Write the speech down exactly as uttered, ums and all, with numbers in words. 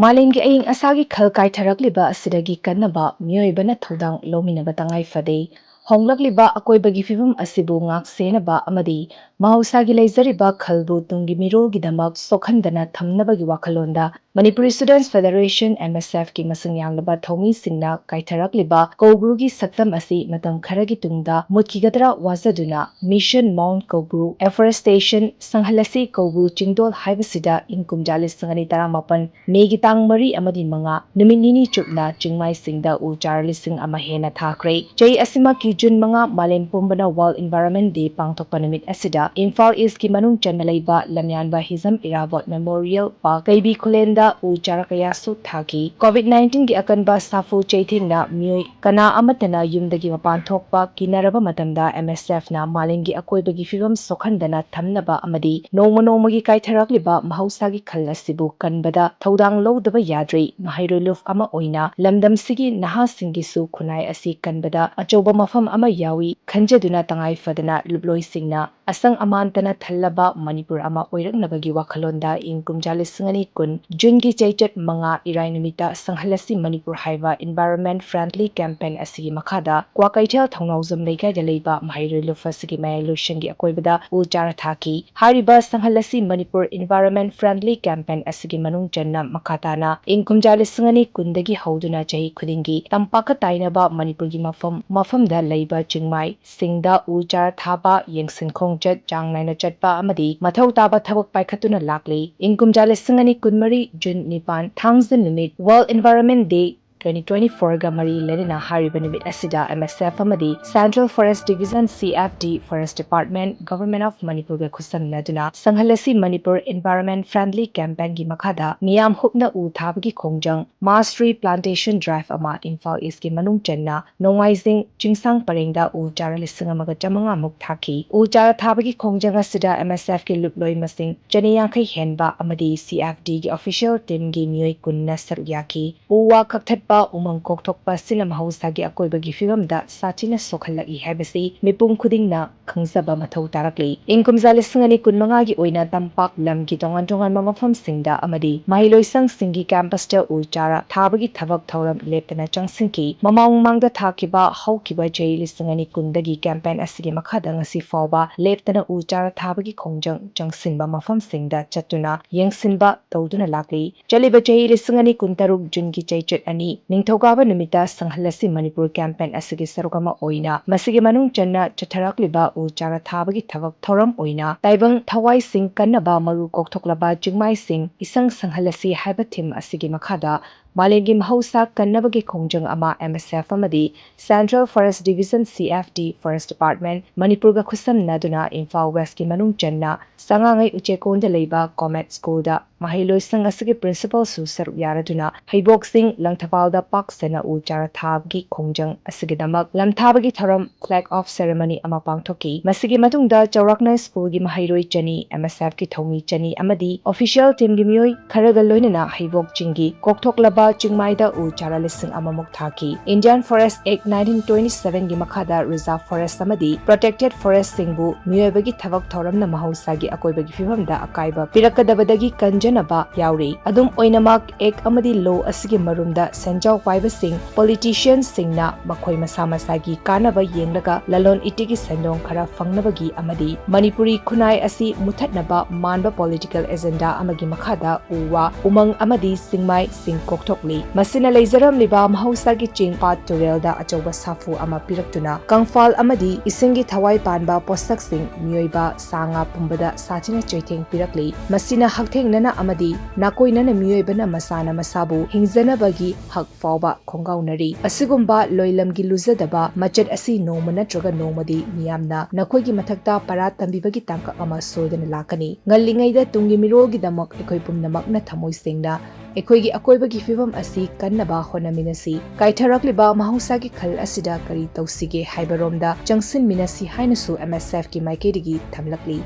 ꯃꯥꯂꯦꯝꯒꯤ ꯑꯏꯪ ꯑꯁꯥꯒꯤ ꯈꯜ ꯀꯥꯏꯊꯔꯛꯂꯤꯕ ꯑꯁꯤꯗꯒꯤ ꯀꯟꯅꯕ ꯃꯤꯑꯣꯏꯕꯅ ꯊꯧꯗꯥꯡ ꯂꯧꯃꯤꯟꯅꯕ ꯇꯉꯥꯏ ꯐꯗꯦ꯫ ꯍꯣꯡꯂꯛꯂꯤꯕ ꯑꯀꯣꯏꯕꯒꯤ ꯐꯤꯕꯝ ꯑꯁꯤꯕꯨ ꯉꯥꯛ ꯁꯦꯟꯅꯕ ꯑꯃꯗꯤ ꯃꯍꯧꯁꯥꯒꯤ ꯂꯩꯖꯔꯤꯕ ꯈꯜꯕꯨ ꯇꯨꯡꯒꯤ ꯃꯤꯔꯣꯜꯒꯤꯗꯃꯛ ꯁꯣꯛꯍꯟꯗꯅ ꯊꯝꯅꯕꯒꯤ ꯋꯥꯈꯜꯂꯣꯟꯗ Manipur Students Federation, M S F ꯀꯤ ꯃꯁꯤꯡ ꯌꯥꯝꯂꯕ ꯊꯧꯃꯤꯁꯤꯡꯅ ꯀꯥꯏꯊꯔꯛꯂꯤꯕ ꯀꯧꯕ꯭ꯔꯨꯒꯤ ꯁꯛꯇꯝ ꯑꯁꯤ ꯃꯇꯝ ꯈꯔꯒꯤ ꯇꯨꯡꯗ ꯃꯨꯠꯈꯤꯒꯗ꯭ꯔꯥ ꯋꯥꯖꯗꯨꯅ Mission Mount Koubru Afforestation ꯁꯪꯍꯜꯂꯁꯤ ꯀꯧꯕ꯭ꯔꯨ ꯆꯤꯡꯗꯣꯜ ꯍꯥꯏꯕꯁꯤꯗ ꯏꯪ ꯀꯨꯝꯖꯥ ꯂꯤꯁꯤꯡ ꯑꯅꯤ ꯇꯔꯥꯃꯥꯄꯟ ꯃꯦꯒꯤ ꯇꯥꯡ ꯃꯔꯤ ꯑꯃꯗꯤ ꯃꯉꯥ, ꯅꯨꯃꯤꯠ ꯅꯤꯅꯤ ꯆꯨꯞꯅ ꯆꯤꯡꯃꯥꯏꯁꯤꯡꯗ ꯎ ꯆꯥꯔ ꯂꯤꯁꯤꯡ ꯑꯃ ꯍꯦꯟꯅ ꯊꯥꯈ꯭ꯔꯦ꯫ ꯆꯍꯤ ꯑꯁꯤꯃꯛꯀꯤ ꯖꯨꯟ ꯃꯉꯥ ꯃꯥꯂꯦꯝ ꯄꯨꯝꯕꯅ World Environment Day ꯄꯥꯡꯊꯣꯛꯄ ꯅꯨꯃꯤꯠ ꯑꯁꯤꯗ ꯏꯝꯐꯥꯜ ꯏꯁꯀꯤ ꯃꯅꯨꯡ ꯆꯟꯅ ꯂꯩꯕ ꯂꯝꯌꯥꯟꯕ ꯍꯤꯖꯝ ꯏꯔꯥꯕꯣꯠ ꯃꯦꯃꯣꯔꯤꯌꯦꯜ ꯄꯥꯔꯛ ꯀꯩꯕꯤ ꯈꯨꯂꯦꯟꯗ ꯎ ꯆꯥꯔ ꯀꯌꯥꯁꯨ ꯊꯥꯈꯤ꯫ ꯀꯣꯚꯤꯗ ꯅꯥꯏꯟꯇꯤꯟꯒꯤ ꯑꯀꯟꯕ ꯁꯥꯐꯨ ꯆꯩꯊꯦꯡꯅ ꯃꯤꯑꯣꯏ ꯀꯅꯥ ꯑꯃꯠꯇꯅ ꯌꯨꯝꯗꯒꯤ ꯃꯄꯥꯟ ꯊꯣꯛꯄ ꯀꯤꯅꯔꯕ ꯃꯇꯝꯗ M S F ꯅ ꯃꯥꯂꯦꯝꯒꯤ ꯑꯀꯣꯏꯕꯒꯤ ꯐꯤꯕꯝ ꯁꯣꯛꯍꯟꯗꯅ ꯊꯝꯅꯕ ꯑꯃꯗꯤ ꯅꯣꯡꯃ ꯅꯣꯡꯃꯒꯤ ꯀꯥꯏꯊꯔꯛꯂꯤꯕ ꯃꯍꯧꯁꯥꯒꯤ ꯈꯜ ꯑꯁꯤꯕꯨ ꯀꯟꯕꯗ ꯊꯧꯗꯥꯡ ꯂꯧꯗꯕ ꯌꯥꯗ꯭ꯔꯤ꯫ ꯃꯍꯩꯔꯣꯏ ꯂꯨꯞ ꯑꯃ ꯑꯣꯏꯅ ꯂꯝꯗꯝꯁꯤꯒꯤ ꯅꯍꯥꯁꯤꯡꯒꯤꯁꯨ ꯈꯨꯟꯅꯥꯏ ꯑꯁꯤ ꯀꯟꯕꯗ ꯑꯆꯧꯕ ꯃꯐꯝ ꯑꯃ ꯌꯥꯎꯏ ꯈꯟꯖꯗꯨꯅ ꯇꯉꯥꯏ ꯐꯗꯅ ꯂꯨꯞꯂꯣꯏꯁꯤꯡꯅ ꯑꯁꯪ ꯑꯃꯥꯟꯇꯅ ꯊꯜꯂꯕ ꯃꯅꯤꯄꯨꯔ ꯑꯃ ꯑꯣꯏꯔꯛꯅꯕꯒꯤ ꯋꯥꯈꯜꯂꯣꯟꯗ ꯏꯪ ꯀꯨꯝꯖꯥ ꯂꯤꯁꯤꯡ ꯑꯅꯤ ꯀꯨꯟ ꯖꯨꯟꯒꯤ ꯆꯩꯆꯠ ꯃꯉꯥ ꯏꯔꯥꯏ ꯅꯨꯃꯤꯠꯇ ꯁꯪꯍꯜꯂꯁꯤ ꯃꯅꯤꯄꯨꯔ ꯍꯥꯏꯕ environment friendly campaign ꯑꯁꯤꯒꯤ ꯃꯈꯥꯗ ꯀ꯭ꯋꯥꯀꯩꯊꯦꯜ ꯊꯧꯅꯥꯎꯖꯝ ꯂꯩꯀꯥꯏꯗ ꯂꯩꯕ ꯃꯍꯩꯔꯣꯏ ꯂꯨꯞ ꯑꯁꯤꯒꯤ ꯃꯌꯥꯏ ꯂꯣꯏꯁꯪꯒꯤ ꯑꯀꯣꯏꯕꯗ ꯎ ꯆꯥꯔ ꯊꯥꯈꯤ꯫ ꯍꯥꯏꯔꯤꯕ ꯁꯪꯍꯜꯂꯁꯤ ꯃꯅꯤꯄꯨꯔ environment friendly campaign ꯑꯁꯤꯒꯤ ꯃꯅꯨꯡ ꯆꯟꯅ ꯃꯈꯥ ꯇꯥꯅ ꯏꯪ ꯀꯨꯝꯖꯥ ꯂꯤꯁꯤꯡ ꯑꯅꯤ ꯀꯨꯟꯗꯒꯤ ꯍꯧꯗꯨꯅ ꯆꯍꯤ ꯈꯨꯗꯤꯡꯒꯤ ꯇꯝꯄꯥꯛꯀ ꯇꯥꯏꯅꯕ ꯃꯅꯤꯄꯨꯔꯒꯤ ꯃꯐꯝ ꯃꯐꯝꯗ ꯂꯩꯕ ꯆꯤꯡꯃꯥꯏ ꯁꯤꯡꯗ ꯎ ꯆꯥꯔ ꯊꯥꯕ, ꯌꯦꯡꯁꯤꯟ ꯈꯣꯡꯆꯠ ꯆꯥꯡ ꯅꯥꯏꯅ ꯆꯠꯄ ꯑꯃꯗꯤ ꯃꯊꯧ ꯇꯥꯕ ꯊꯕꯛ ꯄꯥꯏꯈꯠꯇꯨꯅ ꯂꯥꯛꯂꯤ꯫ ꯏꯪ ꯀꯨꯝꯖꯥ ꯂꯤꯁꯤꯡ ꯑꯅꯤ ꯀꯨꯟꯃꯔꯤ ꯖꯨꯟ ꯅꯤꯄꯥꯟ, ꯊꯥꯡꯖ ꯅꯨꯃꯤꯠ, World Environment Day twenty twenty-four ꯒ ꯃꯔꯤ ꯂꯩꯅꯅ ꯍꯥꯏꯔꯤꯕ ꯅꯨꯃꯤꯠ ꯑꯁꯤꯗ M S F ꯑꯃꯗꯤ Central Forest Division, C F D, Forest Department, Government of ꯃꯅꯤꯄꯨꯔꯒ ꯈꯨꯠꯁꯝꯅꯗꯨꯅ ꯁꯪꯍꯜꯂꯁꯤ ꯃꯅꯤꯄꯨꯔ environment friendly campaign ꯒꯤ ꯃꯈꯥꯗ ꯃꯤꯌꯥꯝ ꯍꯨꯞꯅ ꯎ ꯊꯥꯕꯒꯤ ꯈꯣꯡꯖꯪ, mass tree plantation drive ꯑꯃ ꯏꯝꯐꯥꯜ ꯏꯁꯀꯤ ꯃꯅꯨꯡ ꯆꯟꯅ ꯅꯣꯡꯃꯥꯏꯖꯤꯡ ꯆꯤꯡꯁꯥꯡ ꯄꯔꯦꯡꯗ ꯎ ꯆꯥꯔ ꯂꯤꯁꯤꯡ ꯑꯃꯒ ꯆꯥꯃꯉꯥ ꯃꯨꯛ ꯊꯥꯈꯤ꯫ ꯎ ꯆꯥꯔ ꯊꯥꯕꯒꯤ ꯈꯣꯡꯖꯪ ꯑꯁꯤꯗ M S F ꯀꯤ ꯂꯨꯞꯂꯣꯏ ꯃꯁꯤꯡ ꯆꯅꯤ ꯌꯥꯡꯈꯩ ꯍꯦꯟꯕ ꯑꯃꯗꯤ C F D ꯒꯤ official team ꯒꯤ ꯃꯤꯑꯣꯏ ꯀꯨꯟꯅ ꯁꯔꯨꯛ ꯌꯥꯈꯤ꯫ ꯎ ꯋꯥ ꯀꯛꯊꯠꯄ ꯎꯃꯪ ꯀꯣꯛꯊꯣꯛꯄ ꯑꯁꯤꯅ ꯃꯍꯧꯁꯥꯒꯤ ꯑꯀꯣꯏꯕꯒꯤ ꯐꯤꯕꯝꯗ ꯁꯥꯊꯤꯅ ꯁꯣꯛꯍꯜꯂꯛꯏ ꯍꯥꯏꯕꯁꯤ ꯃꯤꯄꯨꯝ ꯈꯨꯗꯤꯡꯅ ꯈꯪꯖꯕ ꯃꯊꯧ ꯇꯥꯔꯛꯂꯤ꯫ ꯏꯪ ꯀꯨꯝꯖꯥ ꯂꯤꯁꯤꯡ ꯑꯅꯤ ꯀꯨꯟꯃꯉꯥꯒꯤ ꯑꯣꯏꯅ ꯇꯝꯄꯥꯛ ꯂꯝꯒꯤ ꯇꯣꯉꯥꯟ ꯇꯣꯉꯥꯟꯕ ꯃꯐꯝꯁꯤꯡꯗ ꯑꯃꯗꯤ ꯃꯍꯩꯂꯣꯏꯁꯪꯁꯤꯡꯒꯤ ꯀꯦꯝꯄꯁꯇ ꯎ ꯆꯥꯔꯥ ꯊꯥꯕꯒꯤ ꯊꯕꯛ ꯊꯧꯔꯝ ꯂꯦꯞꯇꯅ ꯆꯪꯁꯤꯟꯈꯤ꯫ ꯃꯃꯥꯡ ꯃꯃꯥꯡꯗ ꯊꯥꯈꯤꯕ ꯍꯧꯈꯤꯕ ꯆꯍꯤ ꯂꯤꯁꯤꯡ ꯑꯅꯤ ꯀꯨꯟꯗꯒꯤ ꯀꯦꯝꯄꯦꯟ ꯑꯁꯤꯒꯤ ꯃꯈꯥꯗ ꯉꯁꯤ ꯐꯥꯎꯕ ꯂꯦꯞꯇꯅ ꯎ ꯆꯥꯔꯥ ꯊꯥꯕꯒꯤ ꯈꯣꯡꯖꯪ ꯆꯪꯁꯤꯟꯕ ꯃꯐꯝꯁꯤꯡꯗ ꯆꯠꯇꯨꯅ ꯌꯦꯡꯁꯤꯟꯕ ꯇꯧꯗꯨꯅ ꯂꯥꯛꯂꯤ꯫ ꯆꯠꯂꯤꯕ ꯆꯍꯤ ꯂꯤꯁꯤꯡ ꯑꯅꯤ ꯀꯨꯟꯇꯔꯨꯛ ꯖꯨꯟꯒꯤ ꯆꯩꯆꯠ ꯑꯅꯤ ꯅꯤꯡꯊꯧꯀꯥꯕ ꯅꯨꯃꯤꯠꯇ ꯁꯪꯍꯜꯂꯁꯤ ꯃꯅꯤꯄꯨꯔ ꯀꯦꯝꯄꯦꯟ ꯑꯁꯤꯒꯤ ꯁꯔꯨꯛ ꯑꯃ ꯑꯣꯏꯅ ꯃꯁꯤꯒꯤ ꯃꯅꯨꯡ ꯆꯟꯅ ꯆꯠꯊꯔꯛꯂꯤꯕ ꯎ ꯆꯥꯔꯥ ꯊꯥꯕꯒꯤ ꯊꯕꯛ ꯊꯧꯔꯝ ꯑꯣꯏꯅ ꯇꯥꯏꯕꯪ ꯊꯋꯥꯏꯁꯤꯡ ꯀꯟꯅꯕ ꯃꯔꯨ ꯀꯣꯛꯊꯣꯛꯂꯕ ꯆꯤꯡꯃꯥꯏꯁꯤꯡ ꯏꯁꯪ ꯁꯪꯍꯜꯂꯁꯤ ꯍꯥꯏꯕ ꯊꯤꯝ ꯑꯁꯤꯒꯤ ꯃꯈꯥꯗ ꯃꯥꯂꯦꯝꯒꯤ ꯃꯍꯧꯁꯥ ꯀꯟꯅꯕꯒꯤ ꯈꯣꯡꯖꯪ ꯑꯃ M S F ꯑꯃꯗꯤ Central Forest Division C F D Forest Department ꯃꯅꯤꯄꯨꯔꯒ ꯈꯨꯠꯁꯝꯅꯗꯨꯅ ꯏꯝꯐꯥꯜ ꯋꯦꯁꯀꯤ ꯃꯅꯨꯡ ꯆꯟꯅ ꯆꯉꯥꯉꯩ ꯎꯆꯦꯀꯣꯟꯗ ꯂꯩꯕ ꯀꯣꯃꯦꯠ ꯁ꯭ꯀꯨꯜꯗ ꯃꯍꯩꯂꯣꯏꯁꯪ ꯑꯁꯤꯒꯤ ꯄ꯭ꯔꯤꯟꯁꯤꯄꯜꯁꯨ ꯁꯔꯨꯛ ꯌꯥꯔꯗꯨꯅ ꯍꯩꯕꯣꯛꯁꯤꯡ ꯂꯪꯊꯕꯥꯜꯗ ꯄꯥꯛ ꯁꯟꯅ ꯎ ꯆꯥꯔꯥ ꯊꯥꯕꯒꯤ ꯈꯣꯡꯖꯪ ꯑꯁꯤꯒꯤꯗꯃꯛ ꯂꯝ ꯊꯥꯕꯒꯤ ꯊꯧꯔꯝ Flag Off Ceremony ꯑꯃ ꯄꯥꯡꯊꯣꯛꯈꯤ꯫ ꯃꯁꯤꯒꯤ ꯃꯇꯨꯡꯗ ꯆꯥꯎꯔꯥꯛꯅ ꯁ꯭ꯀꯨꯜꯒꯤ ꯃꯍꯩꯔꯣꯏ ꯆꯅꯤ, M S F ꯀꯤ ꯊꯧꯃꯤ ꯆꯅꯤ ꯑꯃꯗꯤ official team ꯒꯤ ꯃꯤꯑꯣꯏ ꯈꯔꯒ ꯂꯣꯏꯅꯅ ꯍꯩꯕꯣꯛ ꯆꯤꯡꯒꯤ ꯀꯣꯛꯊꯣꯛꯂꯕ ꯆꯤꯡꯃꯥꯏꯗ ꯎ ꯆꯥꯔꯥ ꯂꯤꯁꯤꯡ ꯑꯃꯃꯨꯛ ꯊꯥꯈꯤ꯫ Indian Forest Act nineteen twenty seven ꯒꯤ ꯃꯈꯥꯗ reserve forest ꯑꯃꯗꯤ protected forest ꯁꯤꯡꯕꯨ ꯃꯤꯑꯣꯏꯕꯒꯤ ꯊꯕꯛ ꯊꯧꯔꯝꯅ ꯃꯍꯧꯁꯥꯒꯤ ꯑꯀꯣꯏꯕꯒꯤ ꯐꯤꯕꯝꯗ ꯑꯀꯥꯏꯕ ꯄꯤꯔꯛꯀꯗꯕꯗꯒꯤ ꯀꯟꯖꯅꯕ ꯌꯥꯎꯔꯤ꯫ ꯑꯗꯨꯝ ꯑꯣꯏꯅꯃꯛ, Act ꯑꯃꯗꯤ law ꯑꯁꯤꯒꯤ ꯃꯔꯨꯝꯗ ꯁꯦꯟꯖꯥꯎ ꯄꯥꯏꯕꯁꯤꯡ, politician ꯁꯤꯡꯅ ꯃꯈꯣꯏ ꯃꯁꯥ ꯃꯁꯥꯒꯤ ꯀꯥꯟꯅꯕ ꯌꯦꯡꯂꯒ ꯂꯂꯣꯟ ꯏꯇꯤꯛꯀꯤ ꯁꯦꯟꯗꯣꯡ ꯈꯔ ꯐꯪꯅꯕꯒꯤ ꯑꯃꯗꯤ ꯃꯅꯤꯄꯨꯔꯤ ꯈꯨꯟꯅꯥꯏ ꯑꯁꯤ ꯃꯨꯊꯠꯅꯕ ꯃꯥꯟꯕ political agenda ꯑꯃꯒꯤ ꯃꯈꯥꯗ ꯎ ꯋꯥ, ꯎꯃꯪ ꯑꯃꯗꯤ ꯆꯤꯡꯃꯥꯏꯁꯤꯡ ꯀꯣꯛꯊꯣꯛꯂꯤ꯫ ꯃꯁꯤꯅ ꯂꯩꯖꯔꯝꯂꯤꯕ ꯃꯍꯧꯁꯥꯒꯤ ꯆꯤꯡ, ꯄꯥꯠ, ꯇꯨꯔꯦꯜꯗ ꯑꯆꯧꯕ ꯁꯥꯐꯨ ꯑꯃ ꯄꯤꯔꯛꯇꯨꯅ ꯀꯪꯐꯥꯜ ꯑꯃꯗꯤ ꯏꯁꯤꯡꯒꯤ ꯊꯋꯥꯏ ꯄꯥꯟꯕ ꯄꯣꯠꯁꯛꯁꯤꯡ, ꯃꯤꯑꯣꯏꯕ, ꯁꯥ ꯉꯥ ꯄꯨꯝꯕꯗ ꯁꯥꯊꯤꯅ ꯆꯩꯊꯦꯡ ꯄꯤꯔꯛꯂꯤ꯫ ꯃꯁꯤꯅ ꯍꯛꯊꯦꯡꯅꯅ ꯑꯃꯗꯤ ꯅꯥꯀꯣꯏꯅꯅ ꯃꯤꯑꯣꯏꯕꯅ ꯃꯁꯥꯅ ꯃꯁꯥꯕꯨ ꯍꯤꯡꯖꯅꯕꯒꯤ ꯍꯛ ꯐꯥꯎꯕ ꯈꯣꯡꯒꯥꯎꯅꯔꯤ꯫ ꯑꯁꯤꯒꯨꯝꯕ ꯂꯣꯏꯂꯝꯒꯤ ꯂꯨꯖꯗꯕ ꯃꯆꯠ ꯑꯁꯤ ꯅꯣꯡꯃ ꯅꯠꯇ꯭ꯔꯒ ꯅꯣꯡꯃꯗꯤ ꯃꯤꯌꯥꯝꯅ ꯅꯈꯣꯏꯒꯤ ꯃꯊꯛꯇ ꯄꯔꯥ ꯇꯝꯕꯤꯕꯒꯤ ꯇꯥꯡꯀꯛ ꯑꯃ ꯁꯣꯏꯗꯅ ꯂꯥꯛꯀꯅꯤ꯫ ꯉꯜꯂꯤꯉꯩꯗ ꯇꯨꯡꯒꯤ ꯃꯤꯔꯣꯜꯒꯤꯗꯃꯛ ꯑꯩꯈꯣꯏ ꯄꯨꯝꯅꯃꯛꯅ ꯊꯃꯣꯏ ꯁꯦꯡꯅ ꯑꯩꯈꯣꯏꯒꯤ ꯑꯀꯣꯏꯕꯒꯤ ꯐꯤꯕꯝ ꯑꯁꯤ ꯀꯟꯅꯕ ꯍꯣꯠꯅꯃꯤꯟꯅꯁꯤ꯫ ꯀꯥꯏꯊꯔꯛꯂꯤꯕ ꯃꯍꯧꯁꯥꯒꯤ ꯈꯜ ꯑꯁꯤꯗ ꯀꯔꯤ ꯇꯧꯁꯤꯒꯦ ꯍꯥꯏꯕꯔꯣꯝꯗ ꯆꯪꯁꯤꯟꯃꯤꯟꯅꯁꯤ ꯍꯥꯏꯅꯁꯨ M S F ꯀꯤ ꯃꯥꯏꯀꯩꯗꯒꯤ ꯊꯝꯂꯛꯂꯤ꯫